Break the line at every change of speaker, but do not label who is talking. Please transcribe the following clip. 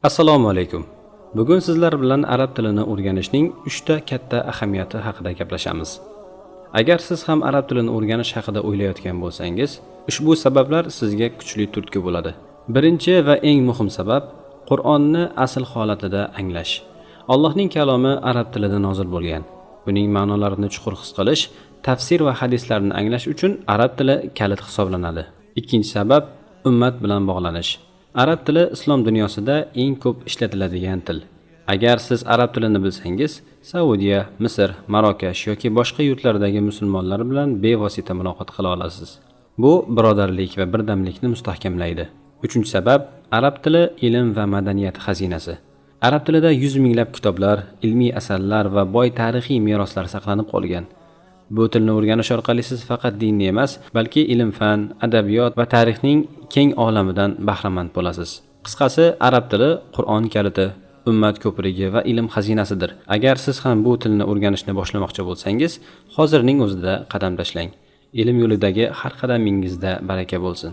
Assalomu alaykum. Bugun sizlar bilan arab tilini o'rganishning 3 ta katta ahamiyati haqida gaplashamiz. Agar siz ham arab tilini o'rganish haqida o'ylayotgan bo'lsangiz, ushbu sabablar sizga kuchli turtki bo'ladi. Birinchi va eng muhim sabab Qur'onni asl holatida anglash. Allohning kalomi arab tilida nozil bo'lgan. Buning ma'nolarini chuqur his qilish, tafsir va hadislarni anglash uchun arab tili kalit hisoblanadi. Ikkinchi sabab ummat bilan bog'lanish. Arab tili islom dunyosida eng ko'p ishlatiladigan til. Agar siz arab tilini bilsangiz, Saudiya, Misr, Marokash yoki boshqa yurtlardagi musulmonlar bilan bevosita muloqot qila olasiz. Bu birodarlik va birdamlikni mustahkamlaydi. Uchinchi sabab arab tili ilm va madaniyat xazinasi. Arab tilida yuz minglab kitoblar, ilmiy asarlar va boy tarixiy meroslar saqlanib qolgan. Bu tilni o'rganish orqali siz faqat dinni emas, balki ilm-fan, adabiyot va tarixning keng olamidan bahramand bo'lasiz. Qisqasi, arab tili Qur'on kaliti, ummat ko'prigi va ilm xazinasidir. Agar siz ham bu tilni o'rganishni boshlamoqchi bo'lsangiz, hozirning o'zida qadam tashlang. Ilm yo'lidagi har qadamingizda baraka bo'lsin.